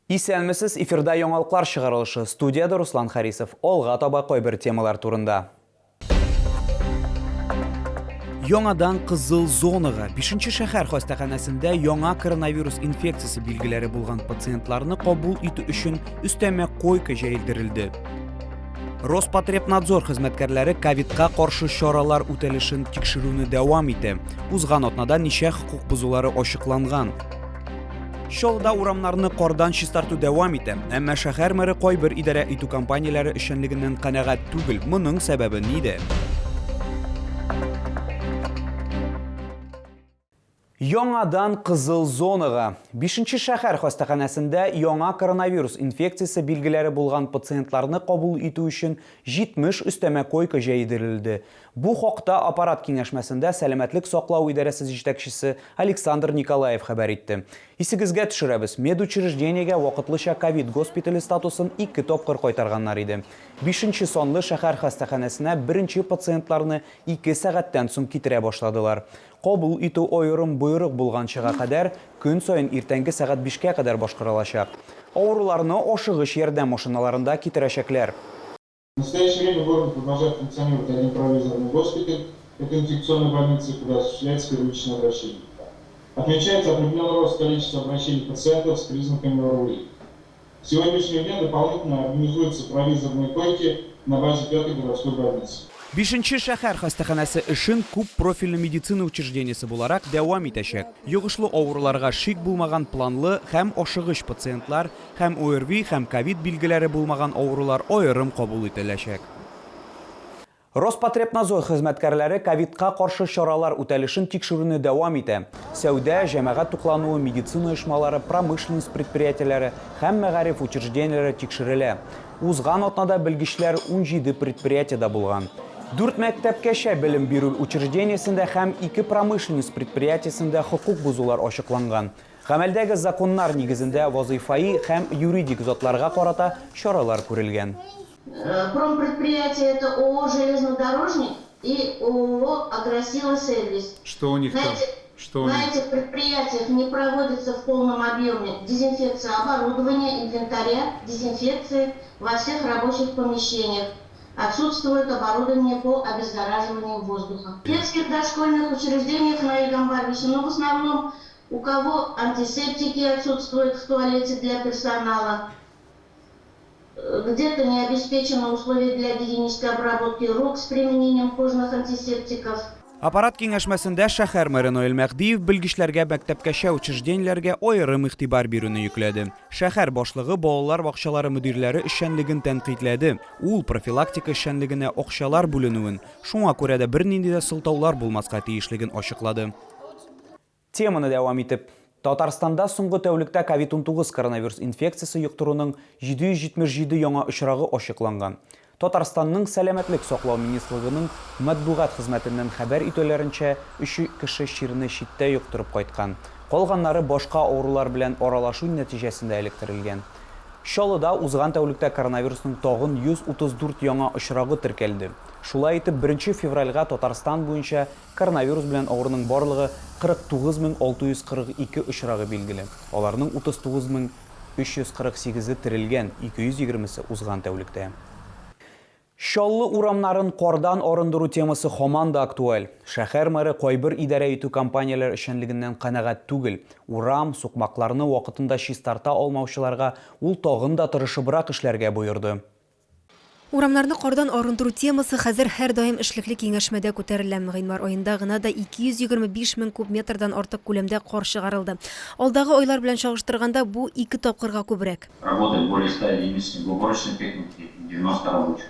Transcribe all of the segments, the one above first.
Исәнмесез, эфирда яңалыклар чыгарылышы. Студиядә Руслан Харисов. Алга таба кайбер темалар турында. Яңадан кызыл зонага. Бишенче шәһәр хастаханәсендә яңа коронавирус инфекциясе билгеләре булган пациентларны кабул итү өчен өстәмә койка җәелдерелде. Роспотребнадзор хезмәткәрләре ковидка каршы чаралар үтәлешен тикшерүне дәвам итә. Узган атнада ничә хокук бозулары ачыкланган? Чаллыда урамнарны кардан чистарту дәвам итә. Әмма шәһәр мэры кайбер идарә итү компанияләре эшчәнлегеннән канәгать түгел. Моның сәбәбе нидә? Яңадан кызыл зонага. Бишенче шәһәр хастаханәсендә яңа коронавирус инфекциясе билгеләре булган пациентларны кабул итү өчен 70 өстәмә койка җәйдерелде. Бу хакта аппарат киңәшмәсендә сәламәтлек саклау идарәсе җитәкчесе Александр Николаев хәбәр итте. Исегезгә төшерәбез, медучреждениегә вакытлыча ковид госпитале статусын ике тапкыр кайтарганнар иде. Бишенче санлы шәһәр хастаханәсенә беренче пациентларны ике сәгатьтән соң китерә башладылар. Кабул итү аерым боерык булганчыга кадәр көн саен иртәнге сәгать бишкә кадәр башкарылачак. Авыруларны ашыгыч ярдәм машиналарында китерәчәкләр. В настоящее время в городе продолжает функционировать один провизорный госпиталь, это инфекционная больница, куда осуществляется первичное обращение. Отмечается определенный рост количества обращений пациентов с признаками ОРВИ. С сегодняшнего дня дополнительно организуются провизорные койки на базе 5-й городской больницы. Бишенче шәһәр хастаханәсе эшен күп профильле медицина учреждениесе буларак дәвам итәчәк. Йогышлы авыруларга шик булмаган планлы һәм ашыгыч пациентлар Һәм ОРВИ, һәм ковид билгеләре булмаган авырулар аерым кабул ителәчәк. Роспотребнадзор хезмәткәрләре ковидка каршы чаралар үтәлешен тикшерүне дәвам итә. Сәүдә, җәмәгать туклануы, медицина оешмалары, промышленность предприятиеләре һәм мәгариф учреждениеләре тикшерелә. Узган атнада белгечләр 17 предприятиедә булган. Дүрт мәктәпкәчә белем бирү учреждениесендә һәм ике промышленность предприятиесендә хокук бозулар ачыкланган. Гамәлдәге законнар нигезендә вазыйфаи һәм юридик затларга карата чаралар күрелгән. Промпредприятие это ООО «Железнодорожник» и ООО «Агросила Сервис». Что у них На там? этих, Что у на них? этих предприятиях не проводится в полном объеме дезинфекция оборудования, инвентаря, дезинфекции во всех рабочих помещениях. Отсутствует оборудование по обеззараживанию воздуха. В детских дошкольных учреждениях на Ильгамбарвише, но в основном у кого антисептики отсутствуют в туалете для персонала, где-то не обеспечены условия для гигиенической обработки рук с применением кожных антисептиков. Аппарат киңәшмәсендә шәһәр мэры Наил Мәһдиев белгечләргә мәктәпкәчә учреждениеләргә аерым игътибар бирүне йөкләде. Шәһәр башлыгы балалар бакчалары мөдирләре эшчәнлеген тәнкыйтьләде. Ул профилактика эшчәнлегенә акчалар бүленүен, шуңа күрә дә бернинди дә сылтаулар булмаска тиешлеген ачыклады. Теманы дәвам итеп, Татарстанда соңгы тәүлектә ковид-унтугыз коронавирус инфекциясе йоктыруның 777 яңа очрагы ачыкланган. Татарстанның Сәламәтлек саклау министрлыгының матбугат хезмәтеннән хәбәр итүләренчә, өч кеше чирне читтә йоктырып кайткан. Калганнары башка авырулар белән аралашу нәтиҗәсендә эләктерелгән. Чаллыда узган тәүлектә коронавирусның тагын 134 яңа очрагы теркәлде. Шулай итеп, беренче февральгә Татарстан буенча Коронавирус белән авыруның барлыгы 49 642 очрагы билгеле, аларның 39 348-е терелгән, 220-се узган тәүлектә. Чаллы урамнарын кардан арындыру темасы һаман да актуаль. Шәһәр мэры кайбер идарә итү компанияләре эшчәнлегеннән канәгать түгел. Урам, сукмакларны вакытында чистарта алмаучыларга ул тагын да тырышыбрак эшләргә боерды. Урамнарны кардан арындыру темасы хәзер һәрдаим эшлекле киңәшмәдә күтәрелә. Гыйнвар аенда гына да 225 мең куб метрдан артык күләмдә кар чыгарылды. Алдагы айлар белән чагыштырганда, бу ике тапкырга күбрәк. Работает более 100 единиц снегоуборочной техники и 90 рабочих.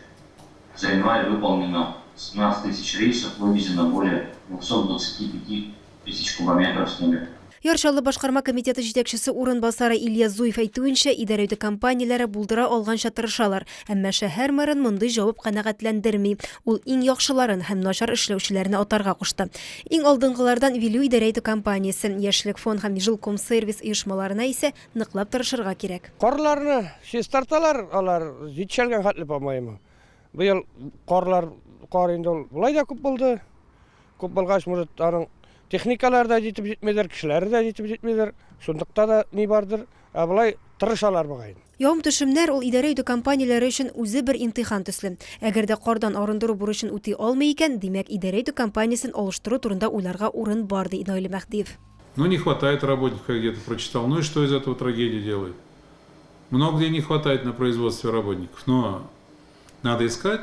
За январь выполнено 17 тысяч рейсов, вывезено более 225 тысяч кубометров снега. Яр Чаллы башкарма комитеты җитәкчесе урынбасары Илья Зуев әйтүенчә, идарә итү компанияләре булдыра алганча тырышалар. Әмма шәһәр мэрын мондый җавап канәгатьләндерми. Ул иң яхшыларын һәм начар эшләүчеләрне атарга кушты. Иң алдынгылардан Вилюй идарә итү компаниясе, Яшьлек фонд һәм Жилкомсервис оешмаларына исә ныклап тырышырга кирәк. Карларны чистарталар, алар җитешәлгән хәтле, по-моему. Быел карлар, кар инде ул болай да күп булды. Күп булгач, может, аның техникалары да җитеп җитмидер, кешеләре дә җитеп җитмидер. Шундыкта да ни бардыр. Ә болай Тырышалар бугай. Явым-төшемнәр ул идарә итү компанияләре өчен үзе бер имтихан төсле. Әгәр дә кардан арындыру бурычын үти алмый икән, димәк, идарә итү компаниясен алыштыру турында уйларга урын бар, ди Наил Мәһдиев. Ну, не хватает работников, я где-то прочитал. Ну и что из этого трагедии делает? Много где не хватает на производстве работников, но надо искать.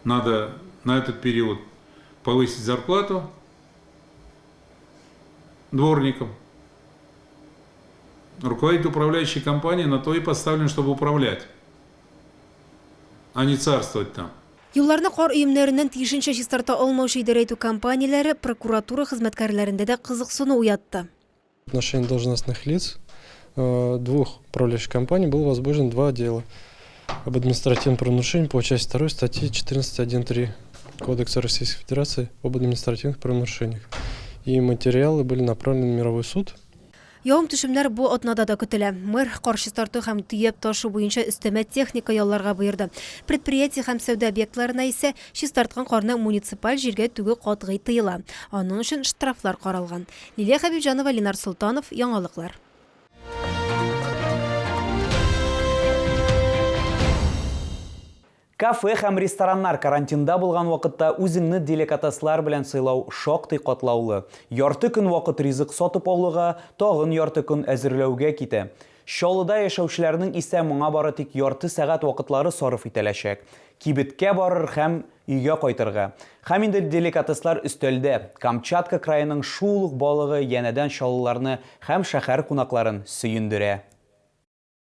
Надо на этот период повысить зарплату дворникам. Руководитель управляющей компании на то и поставлен, чтобы управлять, а не царствовать там. Юлларны кар өемнәреннән тиешенчә чистарта алмаучы идарә итү компанияләре прокуратура хезмәткәрләрендә дә кызыксыну уятты. В отношении должностных лиц двух управляющих компаний было возбуждено 2 дела об административном правонарушении по части 2 статьи 14.1.3 Кодекса Российской Федерации об административных правонарушениях. И материалы были направлены в мировой суд. Явым-төшемнәр бу атнада да көтелә. Мэр кар чистарту һәм төяп ташу буенча өстәмә техника ялларга боерды. Предприятие һәм сәүдә объектларына исә чистарткан карны муниципаль җиргә түгү катгый тыела. Аның өчен штрафлар каралган. Лилия Хәбибҗанова, Ленар Солтанов, Яңалыклар. Кафе һәм рестораннар карантинда булган вакытта үзеңне деликатеслар белән сыйлау шактый катлаулы. Ярты көн вакыт ризык сатып алуга, тагын ярты көн әзерләүгә китә. Чаллыда яшәүчеләрнең исә моңа бары тик ярты сәгать вакытлары сарыф ителәчәк. Кибеткә барыр һәм өйгә кайтырга. Һәм инде деликатеслар өстәлдә. Камчатка краеның шул ук балыгы янәдән чаллыларны һәм шәһәр кунакларын сөендерә.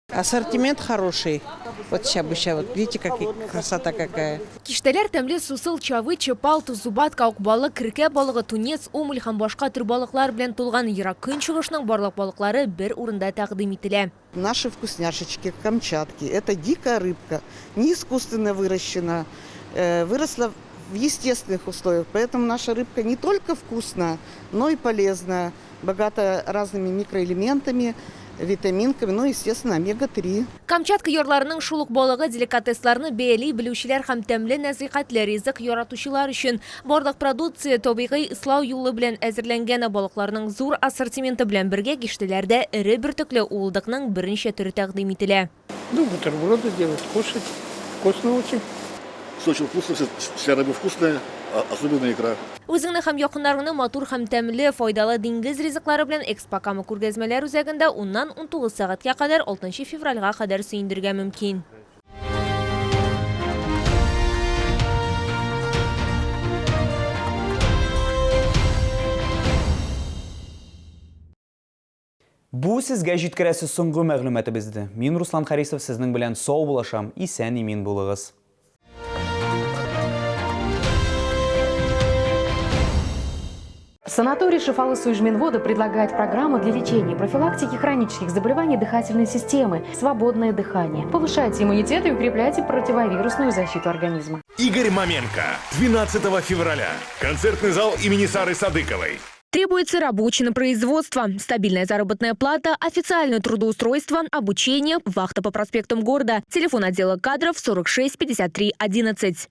Ассортимент хороший. Вот ща бы, ща вот, видите, как красота какая. Киштәләр тәмле сусыл, чавы, чепал, зубатка, акбалык, киркә балыгы, тунец, омуль һәм башка төр балыклар белән тулган. Ерак Көнчыгышның барлык балыклары бер урында тәкъдим ителә. Наши вкусняшечки, Камчатки, это дикая рыбка, не искусственно выращена, выросла в естественных условиях. Поэтому наша рыбка не только вкусная, но и полезная, богата разными микроэлементами, витаминками, ну, естественно, омега-3. Камчатка ярларының шул ук балыгы деликатесларны бәяли белүчеләр һәм тәмле нәзыйкатьле ризык яратучылар өчен. Барлык продукция табигый ислау юлы белән әзерләнгән. Балыкларның зур ассортименты белән бергә киштәләрдә эре бөртекле уылдыкның берничә төре тәкъдим ителә. Ну, бутерброды делают, кушать. Вкусно очень. Все очень вкусно, вся рыба вкусная, особенно икра. Үзеңне һәм якыннарыңны матур һәм тәмле, файдалы диңгез ризыклары белән Экспо-Кама күргәзмәләр үзәгендә 10-нан 19 сәгатькә кадәр 6 февральгә кадәр сөендерергә мөмкин. Бу сезгә җиткерәсе соңгы мәгълүматыбызды. Мин Руслан Харисов сезнең белән сау булашам. Исән-имин булыгыз. Санаторий Шифалы Суижминвода предлагает программу для лечения и профилактики хронических заболеваний дыхательной системы «Свободное дыхание». Повышайте иммунитет и укрепляйте противовирусную защиту организма. Игорь Маменко. 12 февраля. Концертный зал имени Сары Садыковой. Требуется рабочий на производство, стабильная заработная плата, официальное трудоустройство, обучение, вахта по проспектам города. Телефон отдела кадров 46 53 11.